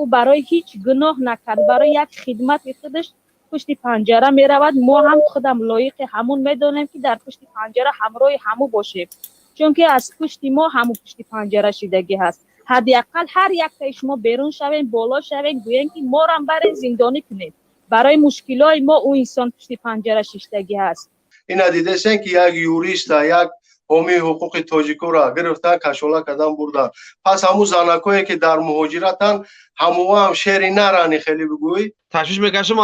Ӯ барои ҳеҷ гуноҳ накард, барои як хидмати худаш пушти панҷара меравад. Мо ҳам худам лоиқи ҳамун медонем, ки дар пушти панҷара ҳамроҳи ҳаму бошем, чунки аз пушти мо ҳаму пушти панҷара шидагӣ ҳаст. Ҳадди ақал ҳар яктаи шумо берун шавем, боло шавем, гӯем, ки морам барен, зиндонӣ кунед. Барои мушкилои мо ӯ инсон пушти панҷара шиштагӣ ҳаст. Ина дидесен, ки як юриста, як ҳомии ҳуқуқи тоҷикоро гирифтан, кашола кардан, бурдан. Пас ҳамун занакое, ки дар муҳоҷиратанд, ҳамуа ҳам шери нарани, хеле бигӯй. Ташвиш мекашам,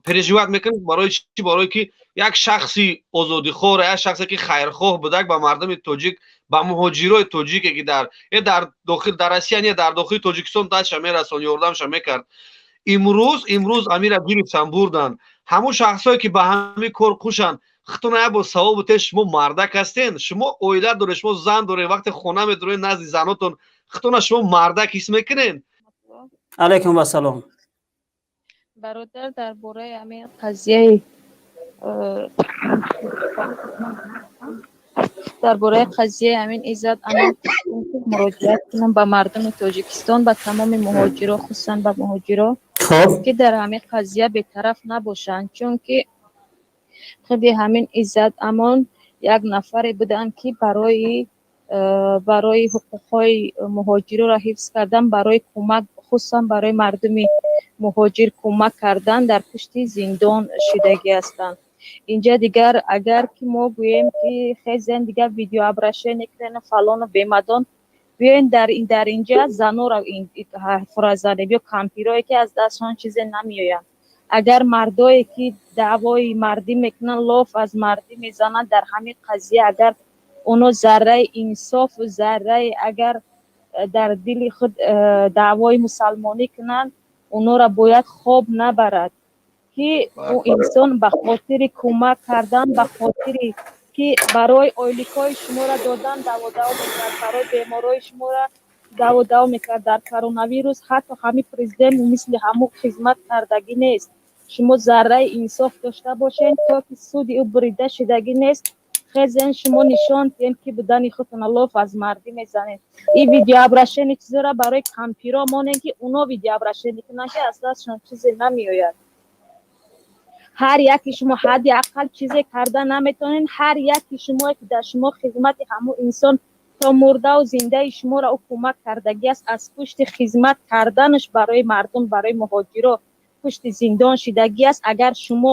переживать мекунам. Барои чӣ? Барое ки як шахси озодихоҳ, як шахсе ки хайрхоҳ будак ба мардуми тоҷик, ба муҳоҷирои тоҷике, ки дар е дар дохил, дар Россия не, дар дохили Тоҷикистон дастша мерасон, ёрдамша мекард, имрӯз амира гирифтан, бурдан. Ҳамун шахсое, ки ба ҳамин кор хушанд, худтона як бор савол бутед: шумо мардак ҳастен, шумо оила доред, шумо зан доред, вақте хона медоред, назди занотон худтона шумо мардак ҳис мекунед? Алайкум вассалом. Бародар, дар бораи ҳамин қазияи дар бораи қазияи ҳамин Иззат Амон муроҷиат кунам ба мардуми Тоҷикистон, ба тамоми муҳоҷиро, хусусан ба муҳоҷиро, ки дар ҳамин қазия бетараф набошанд, чунки худи ҳамин Иззат Амон як нафаре буданд, ки барои ҳуқуқҳои муҳоҷироро ҳифз кардан, барои кӯмак, хусусан барои мардуми муҳоҷир кӯмак кардан, дар пушти зиндон шидагӣ ҳастанд. Инҷа дигар агар ки мо гӯем, ки хезен, дигар видеообращение кунем, фалону бемадон, биёен, дар инҷа занора ҳарфора занем ё кампирое, ки аз дастшон чизе намеояд. Агар мардое, ки даъвои мардӣ мекунанд, лоф аз мардӣ мезананд, дар ҳамин қазия агар оно зарраи инсофу зарраи агар дар дили худ даъвои мусалмонӣ кунанд, онора бояд хоб набарад, ки ӯ инсон ба хотири кӯмак кардан, ба хотири ки барои ойликҳои шуморо додан даводаво мекард, барои беморҳои шуморо даводаво мекард дар коронавирус. Ҳатто ҳамин президент мисли ҳамун хизмат кардагӣ нест. Шумо зарраи инсоф дошта бошед, то ки суди ӯ бурида шудагӣ нест, хезен, шумо нишон диҳем, ки будани худтона лоф аз мардӣ мезанед. И видеообращение чизора барои кампиро монем, ки уно видеообращение кунанд, ки аз дастшон чизе намеояд. Ҳар яки шумо ҳадди ақал чизе карда наметавонед, ҳар яки шумо, ки дар шумо хизмати ҳамун инсон то мурдаву зиндаи шуморо ӯ кӯмак кардагӣ аст, аз пушти хизмат карданаш барои мардум, барои муҳоҷиро пушти зиндон шидагӣ аст. Агар шумо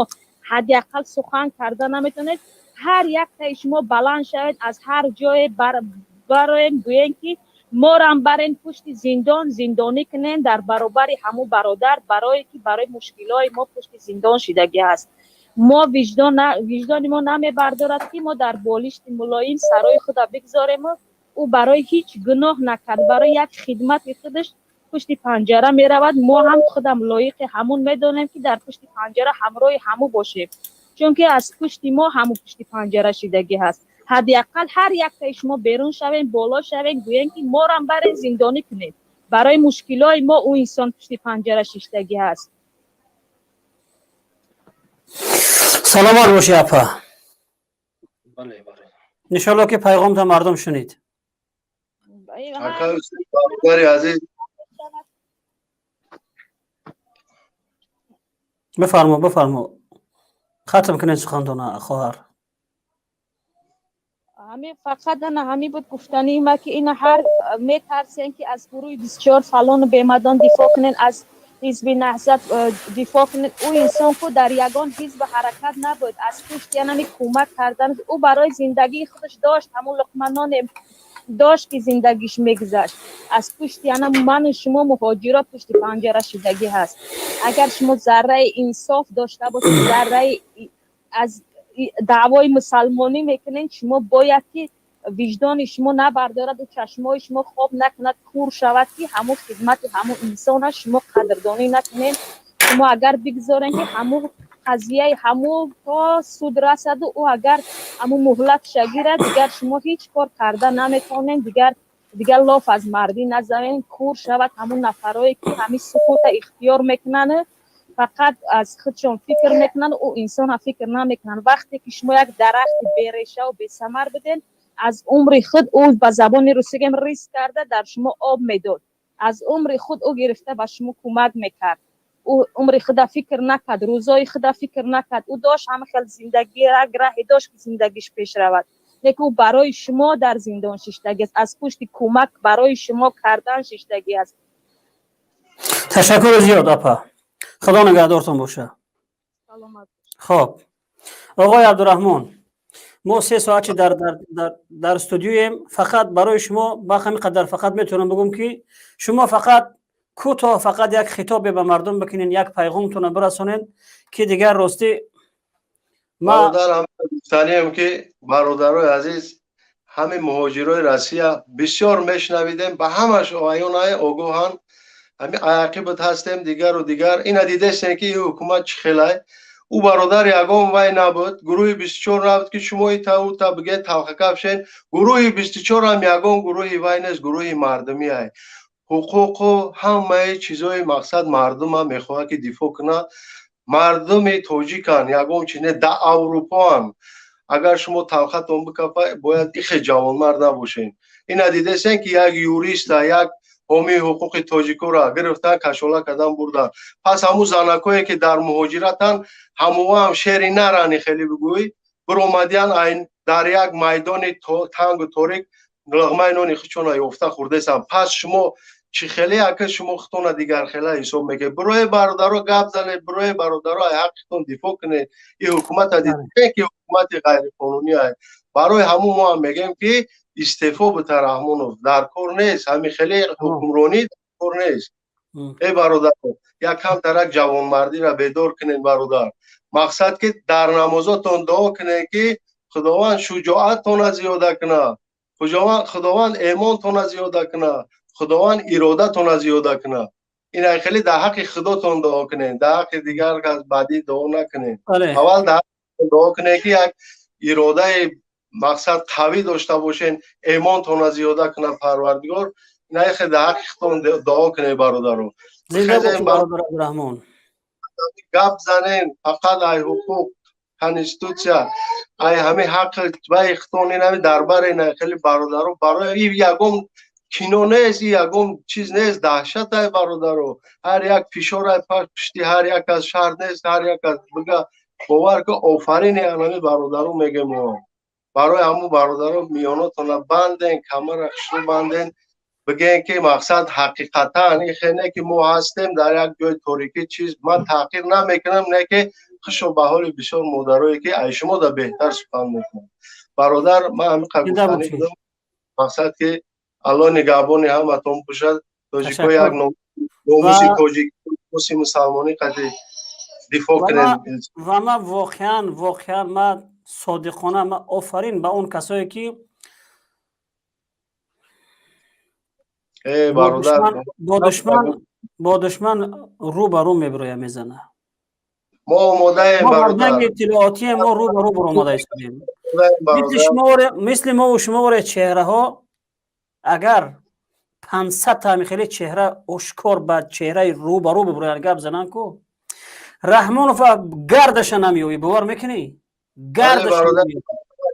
ҳадди ақал сухан карда наметавонед, ҳар яктаи шумо баланд шавед, аз ҳар ҷое бароен, гӯен, ки морам барен, пушти зиндон зиндонӣ кунен дар баробари ҳамун бародар, барое ки барои мушкилҳои мо пушти зиндон шидагӣ аст. Мо виҷдони мо намебардорад, ки мо дар болишти мулоим сарои худа бигзорему ӯ барои ҳеҷ гуноҳ накард, барои як хидмати худаш пушти панҷара меравад. Мо ҳам худам лоиқи ҳамун медонем, ки дар пушти панҷара ҳамроҳи ҳаму бошем, чунки аз пушти мо ҳаму пушти панҷара шидагӣ ҳаст. Ҳадди ақал ҳар яктаи шумо берун шавем, боло шавем, гӯем, ки морам барен, зиндонӣ кунед. Барои мушкилҳои мо ӯ инсон пушти панҷара шиштагӣ ҳаст. Саломат бошӣ, апа. Иншоалло, ки пайғомта мардум шунид. Бародари азиз. Бифармо, бифармо, хатм кунед сухантона, хоҳар. Ҳамин фақат ана ҳамин буд гуфтании ма, ки ина ҳар метарсем, ки аз гурӯҳи 24 фалону бемадон дифоъ кунен, аз ҳизби Наҳзат дифоъ кунед. Ӯ инсон ку дар ягон ҳизб ҳаракат набуд. Аз пушти янами кӯмак кардан ӯ барои зиндагии худаш дошт, ҳамун луқманоне дошт, ки зиндагиш мегузашт. Аз пушти ана ману шумо муҳоҷиро пушти панҷара шидагӣ ҳаст. Агар шумо зарраи инсоф дошта бошед, зарраи аз даъвои мусалмонӣ мекунед, шумо бояд ки виҷдони шумо набардораду чашмои шумо хоб накунад, кур шавад, ки ҳамун хизмати ҳамун инсона шумо қадрдонӣ накунед. Шумо агар бигзорен, ки ҳамун қазияи ҳамун то суд расаду ӯ агар ҳамун муҳлатша гирад, дигар шумо ҳеҷ кор карда наметавонед. Дигар лоф аз мардӣ назанед, кур шавад ҳамун нафарое, ки ҳамин сукута ихтиёр мекунанд, фақат аз худшон фикр мекунанд, ӯ инсона фикр намекунанд. Вақте ки шумо як дарахти берешаву бесамар буден, аз умри худ ӯ, ба забони русӣ гем, риск карда дар шумо об медод. Аз умри худ ӯ гирифта ба шумо кӯмак мекард. Ӯ умри худа фикр накард, рӯзои худа фикр накард. Ӯ дошт ҳама хел зиндагӣ, як раҳе дошт, ки зиндагиш пеш равад. Лекин ӯ барои шумо дар зиндон шиштагӣ аст, аз пушти кӯмак барои шумо кардан шиштагӣ аст. Ташаккури зиёд, апа, Худо нигаҳдортон боша. Саломат. Хоб, оғои Абдураҳмон, мо 3 соат чи дар студиоем. Фақат барои шумо ба ҳамин қадар фақат метавонам бигӯм, ки шумо фақат кӯтоҳ фақат як хитобе ба мардум бикунен, як пайғомтона бирасонен, ки дигар ростӣ ма. Бародар, гуфтанием, ки бародарои азиз, ҳамин муҳоҷирои Россия бисёр мешунавидем, ба ҳамаш аёнай огоҳанд. Ҳамин ақибат ҳастем, дигару дигар. Ина дидестем, ки ин ҳукумат чӣ хелай. Ӯ бародар ягон вай набуд, гурӯҳи 24 набуд, ки шумо ита ута биге талхакафшен. Гурӯҳи 24 ҳам ягон гурӯҳи вай нест, гурӯҳи мардумӣ ай. Ҳуқуқу ҳамаи чизои мақсад мардума мехоҳад, ки дифоъ кунад. Мардуми тоҷикан, ягон чи не, да Аврупоан. Агар шумо талхатон бикафа, бояд ихе ҷавонмард набошен. Ина дидесен, ки як юриста, як ҳомии ҳуқуқи тоҷикоро гирифтан, кашола кардан бурдан. Пас ҳамун занакое, ки дар муҳоҷиратанд, ҳамуа ҳам шери нарани, хеле бигӯй, биромадиян, дар як майдони тангу торик луғмаи нони худшона ёфта хӯрдесанд. Пас шумо чӣ хеле, ака, шумо худтона дигархела ҳисоб мекунед? Бирои бародаро, гап занед, бирои бародаро, ай ҳаққитон дифоъ кунед. Ин ҳукумата дидем, ки ҳукумати ғайриқонунӣ ай. Барои ҳамун мо ҳам мегӯем, ки истеъфо бита Раҳмонов, дар кор нест, ҳамин хеле ҳукмронӣ дар кор нест. Эй бародаро, як камтарак ҷавонмардиро бедор кунед, бародар. Мақсад, ки дар намозотон дуо кунед, ки Худованд шуҷоаттона зиёда кунад, Худованд эмонтона зиёда кунад, Худованд иродатона зиёда кунад. Ин хеле дар ҳаққи худотон дуо кунед, дар ҳаққи дигар кас баъдӣ дуо накунед. Аввал дар ҳаққи дуо кунед, ки як иродаи мақсад қавӣ дошта бошен, эмонтона зиёда кунад Парвардигор. Ин дар ҳаққи худтон дуо кунед, бародаро. Абдураҳмон. Гап занен фақат ай ҳуқуқ, конститутсия, ай ҳамин ҳаққи вай худтон. Ин ҳами дар баре хеле бародаро, барои ягон кино нест, и ягон чиз нест, даҳшат ай, бародаро. Ҳар як фишор ай пушти ҳар як аз шаҳр нест, ҳар як аз бига бовар ки офарини анами бародаро мегем мо. Барои ҳамун бародаро, миёнотона банден, камара хушрӯ банден, бигӯен, ки мақсад ҳақиқатан ин хел не, ки мо ҳастем дар як ҷои торикӣ. Чиз ман таҳқиқ намекунам, не ки хушо ба ҳоли бисёр модарое, ки ай шумо да беҳтар сухан мекунам. Бародар, ман ҳамин гуфтанӣ будам. Мақсад, ки Аллоҳ нигаҳбони ҳаматон бошад. Тоҷико як номуси тоҷик, номуси мусалмонӣ қади дифоъ кунем. Ва ман воқеан ман содиқона ман офарин ба он касое, ки бо душман рӯ ба рӯ мебироя, мезана. Мо омодаем. Мо иттилоотие, мо рӯ ба рӯ баромада истодем. Мисли мову шуморе чеҳраҳо, агар 500 ҳами хеле чеҳра ошкор ба чеҳраи рӯ ба рӯ бибироянд, гап зананд ку, Раҳмонов гардаша намеёбӣ, бовар мекунӣ? Гардаша.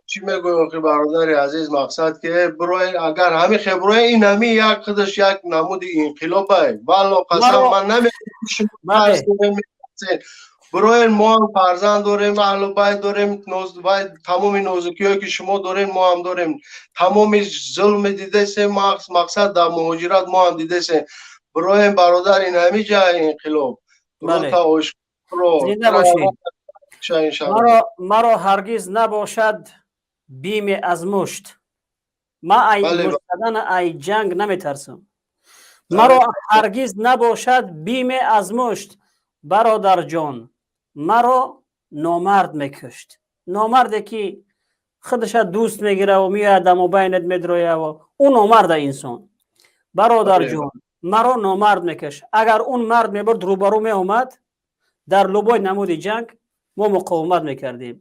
Чӣ мегӯй охи, бародари азиз? Мақсад, ки бирои, агар ҳами хел бирои, ин ҳами як худаш як намуди инқилобай. Валло қасам, ман намегӯям, бироен. Мо ҳам фарзанд дорем, аҳлу байт дорем, вай тамоми нозукиҳое, ки шумо дорем, мо ҳам дорем. Тамоми зулми дидесем, мақсад дар муҳоҷират мо ҳам дидесем. Бироен, бародар, ин ҳами ҷа инқилоб. Зинда бошед. Маро ҳаргиз набошад биме аз мушт. Ма ай мушт задан, ай ҷанг наметарсам. Маро ҳаргиз набошад биме аз мушт, бародарҷон, маро номард мекушт. Номарде, ки худаша дӯст мегираву меояд, дар мобайнат медрояву, ӯ номарда инсон. Бародарҷон, маро номард мекушт. Агар он мард мебурд, рӯбарӯ меомад, дар любой намуди ҷанг мо муқовимат мекардем.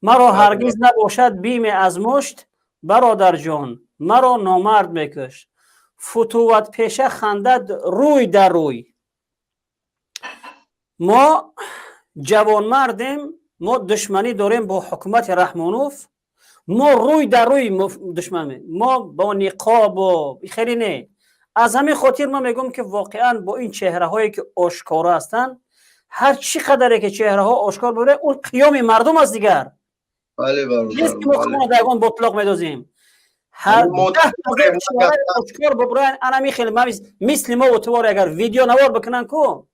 Маро ҳаргиз набошад биме аз мушт, бародарҷон, маро номард мекушт. Футуватпеша хандад рӯй дар рӯй. Мо ҷавонмардем, мо душманӣ дорем бо ҳукумати Раҳмонов. Мо рӯй дар рӯй душман, мо бо ниқобу хеле не. Аз ҳамин хотир ман мегӯям, ки воқеан бо ин чеҳраҳое, ки ошкоро ҳастанд, ҳар чӣ қадаре ки чеҳраҳо ошкор боре, он қиёми мардум аст дигар. Нест, ки мо худмона дар ягон ботлоқ медозем. Ҳар 10 000 чеҳраи ошкор бубуранд, анами хеле мисли мо тувор агар видео навор бикунанд ку,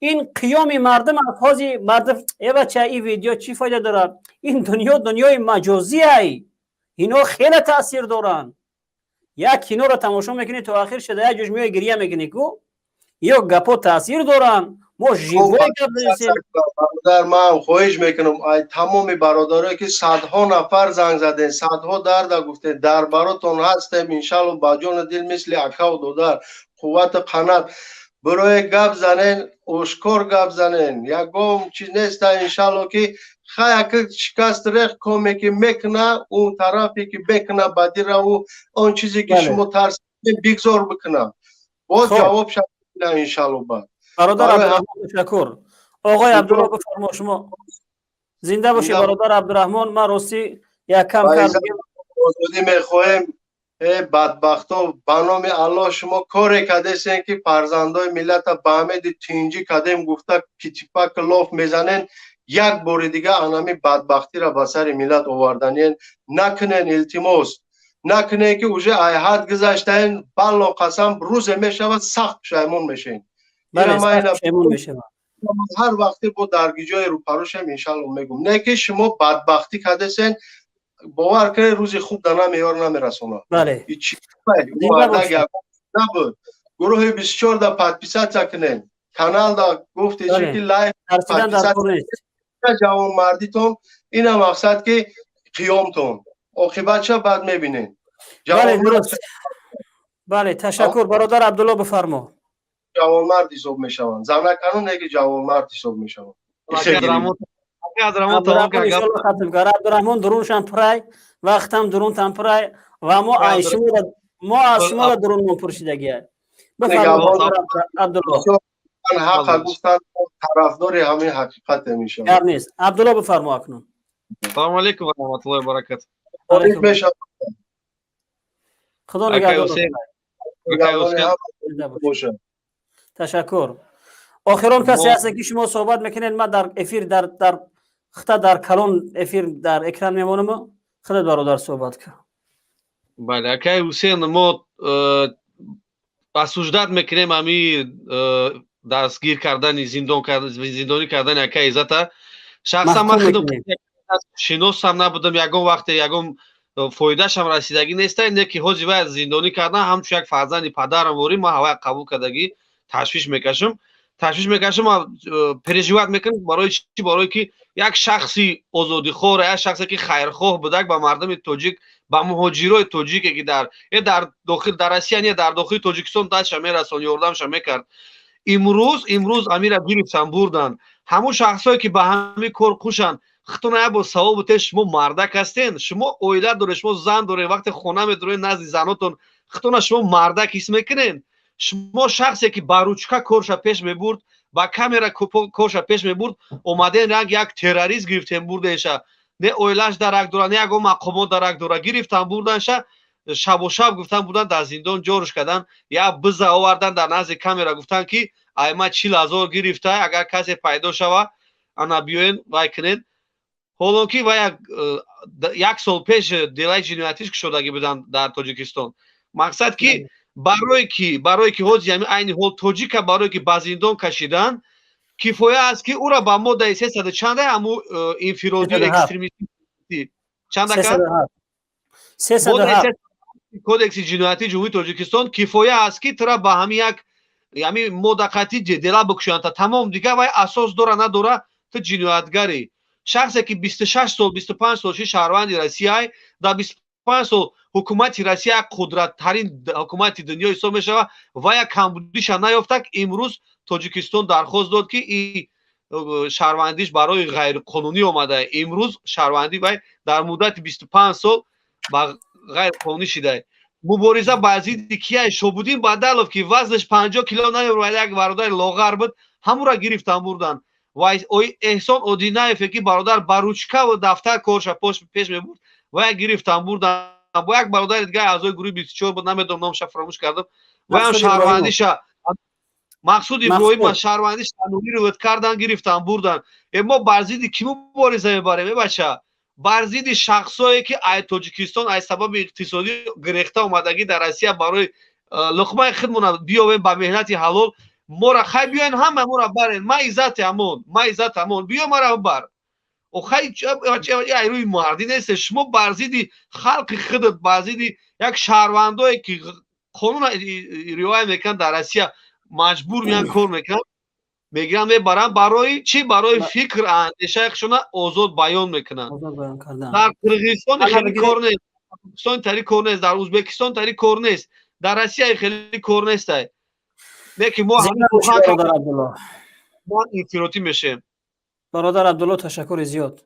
ин қиёми мардум аст. Ҳози мардум: «Э бача, ин видео чӣ фоида дорад?» Ин дунё дунёи маҷозиай, ино хеле таъсир доранд. Як киноро тамошо мекунӣ, то ахир шуда як ҷош меои, гирия мекунӣ ку. Ё гапо таъсир доранд. Мо живой гап занем. Бародар, ман хоҳиш мекунам ай тамоми бародарое, ки садҳо нафар занг заден, садҳо дарда гуфтен, дар баротон ҳастем, иншалло, ба ҷону дил, мисли акаву додар, қуввату қанат. Бирои гап занен, ошкор гап занен, ягон чиз неста, иншалло, ки хаяк шикаст рех коме ки мекуна, ӯ тарафе ки мекуна бадира, ӯ он чизе ки шумо тарс бигзор бикуна, боз ҷавоб шава, иншалло, бад. Бародар Абдураҳмон, ташаккур. Оғои Абдулло, бифармо шумо. Зинда бошӣ, бародар Абдураҳмон. Ман ростӣ яккам кардем. Озодӣ мехоҳем. Э бадбахто, ба номи Аллоҳ, шумо коре кардесен, ки фарзандои миллата ба ҳамеди тинҷӣ кардем гуфта, китипак лоф мезанен. Як бори дига анами бадбахтира ба сари миллат оварданиен. Накунен, илтимос, накунен, ки уже айҳад гузаштаен. Балло қасам, рӯзе мешавад, сахт пушаймон мешавем. Ҳар вақте бо даргиҷои рӯпарӯшем, иншалло, мегум, не ки шумо бадбахтӣ кардесен. Бовар кунед, рӯзи хуб да намеёр, намерасонад. Набуд. Гурӯҳи 24 да подписаться кунед, канал да гуфте ки лайк, ҷавонмардитон ина мақсад, ки қиёмтон оқибатша баъд мебинед. Бале, ташаккур. Бародар Абдулло, бифармо. Ҷавонмард ҳисоб мешаванд, занакану неки ҷавонмард ҳисоб мешаванд. Абдураҳмон дуруншам пурай, вақтам дурунтам пурай ва мо аз шуморо дурунмон пуршидагия. Абдулло. Ҳақа гуфтан, тарафдори ҳамин ҳақиқате мешавад. Гап нест. Абдулло, бифармо акнун. Салому алейкум ва раҳматуллоҳи ва баракату. Худо нигаҳдор. Ташаккур. Охирон касе ҳаст, ки шумо суҳбат мекунед. Ман дар эфир дар хита, дар калон эфир, дар экран мемонам. Худат, бародар, суҳбат кун. Бале, акай Ҳусен, мо осуждать мекунем ами дастгир кардани, зиндонӣ кардани акай Иззата. Шахсан ман худам шиносам набудам, ягон вақте ягон фоидашам расидагӣ неста, не ки ҳози вай зиндонӣ кардан, ҳамчун як фарзанди падарам ворӣ ман ҳавай қабул кардагӣ. Ташвиш мекашам, переживать мекунам. Барои чӣ? Барое ки як шахси озодихоҳ, як шахсе ки хайрхоҳ будак ба мардуми тоҷик, ба муҳоҷирои тоҷике, ки дар дохил, дар Россия не, дар дохили Тоҷикистон дастша мерасон, ёрдамша мекард, имрӯз амира гирифтан, бурдан. Ҳамун шахсое, ки ба ҳамин кор қушанд, худтона як бор савол бутед: шумо мардак ҳастен? Шумо оила доред, шумо зан доред. Вақте хона медоред, назди занотон худтона шумо мардак ҳис мекунед? Шумо шахсе, ки ба ручка корша пеш мебурд, ба камера корша пеш мебурд, омаден ранг як террорист гирифтем, бурденша. Не оилаш дарак дора, не ягон мақомот дарак дора. Гирифтан, бурданша, шабу шаб гуфтан, бурдан, дар зиндон ҷоруш кардан. Як биза овардан, дар назди камера гуфтан, ки айма 40 000 гирифта, агар касе пайдо шава, ана биёен, вай кунед. Ҳоло ки вай як сол пеш делаи ҷиноятиш кушодагӣ буданд дар Тоҷикистон. Мақсад ки барое ки ҳози ҳами айни ҳол тоҷика барое ки ба зиндон кашидан кифоя аст, ки ӯра ба моддаи сесаду чанда, ҳаму инфиродӣ, экстремистӣ, чанда кодекси ҷиноятии Ҷумҳурии Тоҷикистон, кифоя аст, ки тура ба ҳами як ҳами модда қатъи дела бикушанд, тамом. Дигар вай асос дора, надора, ту ҷиноятгарӣ. Шахсе, ки 26 сол, 25 сол ши шаҳрванди Россияй, дар 25 сол ҳукумати Россия қудраттарин ҳукумати дунё ҳисоб мешавад, ва як камбудиша наёфтак. Имрӯз Тоҷикистон дархост дод, ки и шаҳрвандиш барои ғайриқонунӣ омада. Имрӯз шаҳрвандӣ вай дар муддати 25 сол ба ғайриқонунӣ шида. Мубориза бар зидди кияй? Шобуддин Бадалов, ки вазнаш 50 кило намебарад, як бародари лоғар буд, ҳамура гирифтан, бурдан. Ва Эҳсон Одинаеве, ки бародар ба ручкаву дафтар корша пеш мебурд, ва як гирифтан, бурдан. Бо як бародари дигар, аъзои гурӯҳи 24 буд, намедонам, номша фаромӯш кардам. Ваям шаҳрвандиша, Мақсуд Иброҳима, шаҳрвандиша аннулировать кардан, гирифтан, бурдан. Э, мо бар зидди кӣ мубориза мебарем, э бача? Бар зидди шахсое, ки ай Тоҷикистон ай сабаби иқтисодӣ гирехта омадагӣ дар Россия, барои луқмаи худмона биёвем ба меҳнати ҳалол. Мора хай биёен, ҳама мора барен, ма иззати ҳамон, ма иззат ҳамон, биё, мара бар. Хай, ай рӯи мардӣ нест. Шумо бар зидди халқи худат, бар зидди як шаҳрвандое, ки қонун риоя мекунанд дар Россия, маҷбур меян, кор мекунанд, мегиранд, мебаранд. Барои чӣ? Барои фикр, андешаи худшона озод баён мекунанд. Дар Қирғизистон хеле кор нест, тари кор нест, дар Ӯзбекистон тари кор нест, дар Россия хеле кор нестай. Лекин мо инфиротӣ мешем. Бародар Абдулло, ташаккури зиёд.